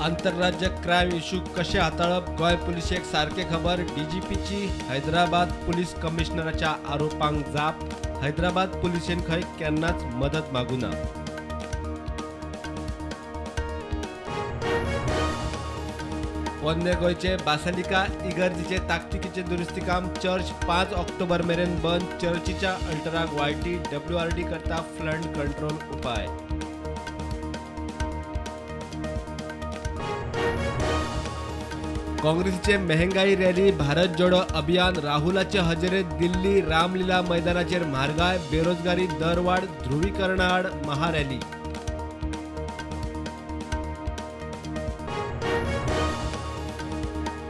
आंतरराज्य crime issue कशें हाताळप गोंय पुलिशेक सारकें खबर. डीजीपीची हैदराबाद पुलीस कमिशनराच्या आरोपांक जाप. हैदराबाद पुलिशेन खंय केन्नाच मदत मागूना. पोन्ने गोंयचे बासालिका इगर्जीचे ताकतिकेचे दुरुस्तीकाम चर्च 5 ऑक्टोबर मेरेन बंद. चर्चीच्या अल्टराक वायटी डब्ल्यूआरडी करता फ्लड कंट्रोल उपाय. काँग्रेसीचे मेहंगाई रॅली भारत जोडो अभियान राहुलाचे हजेरेत दिल्ली रामलीला मैदानाचेर म्हारगाय बेरोजगारी दरवाड ध्रुवीकरणाआड महारॅली.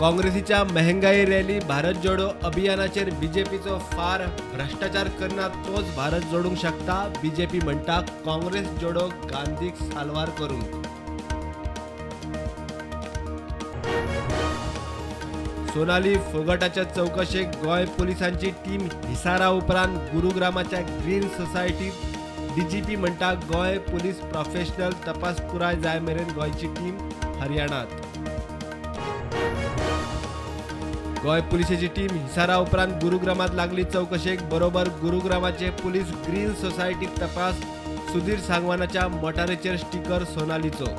काँग्रेसीच्या मेहंगाई रॅली भारत जोडो अभियानाचेर बीजेपीचो फार. भ्रष्टाचार करना तोच भारत जोडूंक शकता. बीजेपी म्हणटा काँग्रेस जोडो गांधीक साल्वार करूंक. सोनाली फोगटाच्या चौकशेक गोंय पुलिसांची टीम हिसारा उपरांत गुरुग्रामाच्या ग्रीन सोसायटीत. डीजीपी म्हणटा गोंय पुलीस प्रोफेशनल तपास पुराय जाय मेरेन गोंयची टीम हरियाणात. गोंय पुलिसेची टीम हिसारा उपरांत गुरुग्रामात लागली चौकशेक. बरोबर गुरुग्रामाचे पुलीस ग्रीन सोसायटीत तपास. सुधीर सांगवानाच्या मोटारीचेर स्टिकर सोनालीचो.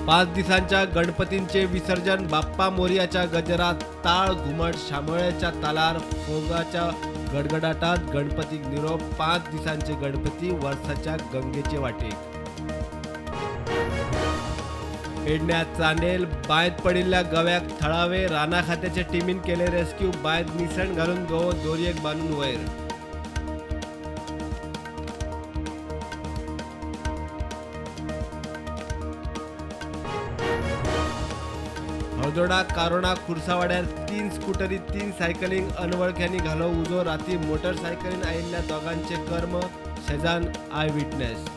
पाच दिसांच्या गणपतींचे विसर्जन बाप्पा मोरयाच्या गजरात ताळ घुमट शामळ्याच्या तालार फोगाच्या गडगडाटात गणपतीक निरोप. 5 दिसांचे गणपती वर्साच्या गंगेचे वाटेक. पेडण्या चांडेल बांयत पडिल्ल्या गव्याक थळावे राना खात्याच्या टिमीन केले रेस्क्यू. बांयत निसण घालून गवो दोरयेक बांदून वयर. हळदोणा कारोणा खुर्सावाड्यार 3 स्कुटरी 3 सायकलींक अनवळख्यांनी घालो उजो. राती मोटरसायकलीन आयिल्ल्या दोगांचे कर्म. शेजान I witness.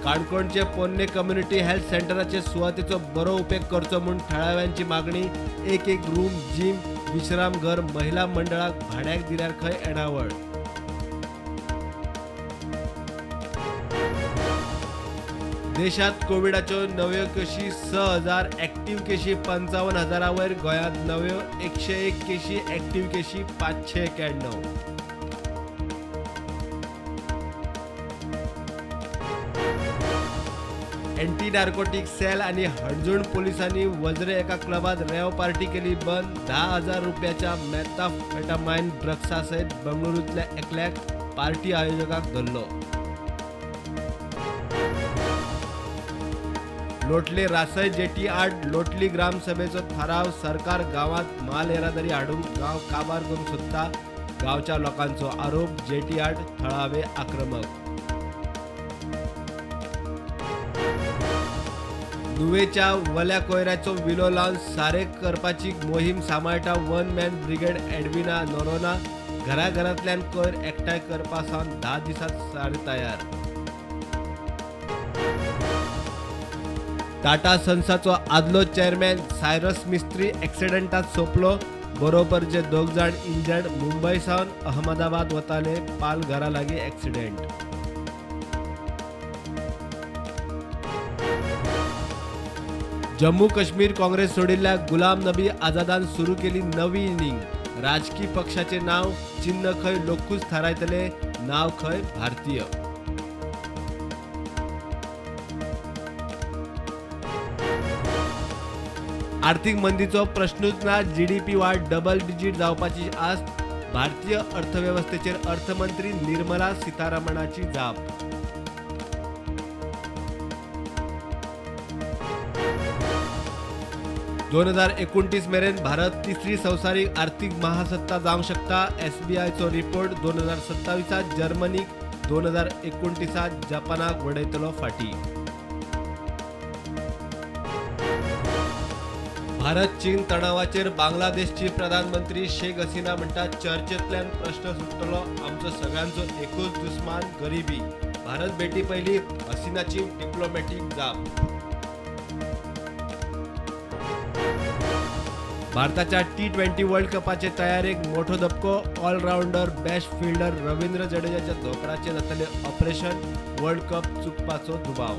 काणकोणचे पोन्ने कम्युनिटी हेल्थ सेंटराचे सुवातेचो बरो उपेग करचो म्हूण थळाव्यांची मागणी. एक एक रूम जिम विश्रामघर महिला मंडळाक भाड्याक दिल्यार खंय येणावळ. देशात कोविडाच्यो नव्यो केशी 6,000, ऍक्टिव्ह केशी 55,000 वयर. गोंयांत नव्यो 101 केशी, ऍक्टिव्ह केशी 591. एंटी नार्कोटिक सेल आणि हणजूण पोलिसांनी वजरे एका क्लबात रेव पार्टी केली बंद. 10,000 रुपयाच्या मेथाफेटामाइन ड्रग्सा सयत बंगळुरूंतल्या एकल्याक पार्टी आयोजकाक धरलो. लोटले रासय जेटी आड लोटली ग्रामसभेचो थाराव. सरकार गांवात माल येरादारी हाडूंक गांव काबार करूंक सोदता. गांवच्या लोकांचो आरोप. जेटी आड थळावे आक्रमक. नुवेच्या वल्या कोयराचो विलो लावन सारे करपाची मोहीम सांबाळटा one man brigade. Edwina Noronha घराघरांतल्यान कोयर एकठांय करपा सावन 10 दिसांत सारे तयार. टाटा सन्साचो आदलो चेअरमॅन सायरस मिस्त्री एक्सिडेंटात सोंपलो. बरोबर जे 2 जाण इंजर्ड. मुंबय सावन अहमदाबाद वताले. पालघरा लागीं एक्सिडेंट. जम्मू काश्मीर काँग्रेस सोडिल्ल्या गुलाम नबी आझादान सुरू केली नवी इनिंग. राजकी पक्षाचे नाव चिन्ह खंय लोकूच थारायतले. नाव खंय भारतीय. आर्थिक मंदीचो प्रश्नूच ना. जीडीपी वाड डबल डिजीट जावपाची आस्त. भारतीय अर्थवेवस्थेचेर अर्थमंत्री निर्मला सीतारमणाची जाप. 2029 मेरेन भारत तिसरी संवसारीक आर्थिक महासत्ता जावंक शकता. एसबीआयचो रिपोर्ट. 2027 जर्मनीक, 2029 जपानाक वडयतलो फाटी. भारत चीन तणावाचेर बांगलादेशची प्रधानमंत्री शेख हसीना म्हणटा चर्चेंतल्यान प्रश्न सुट्टलो. आमचो सगळ्यांचो एकूच दुस्मान गरिबी. भारत भेटी पयलीं हसीनाची डिप्लोमॅटीक जाप. भारताच्या T20 world कपाचे तयारेक मोठो धपको. ऑलरावंडर बेस्ट फिल्डर रवींद्र जडेजाच्या धोपराचें जातलें ऑपरेशन. वर्ल्ड कप चुकपाचो दुबाव.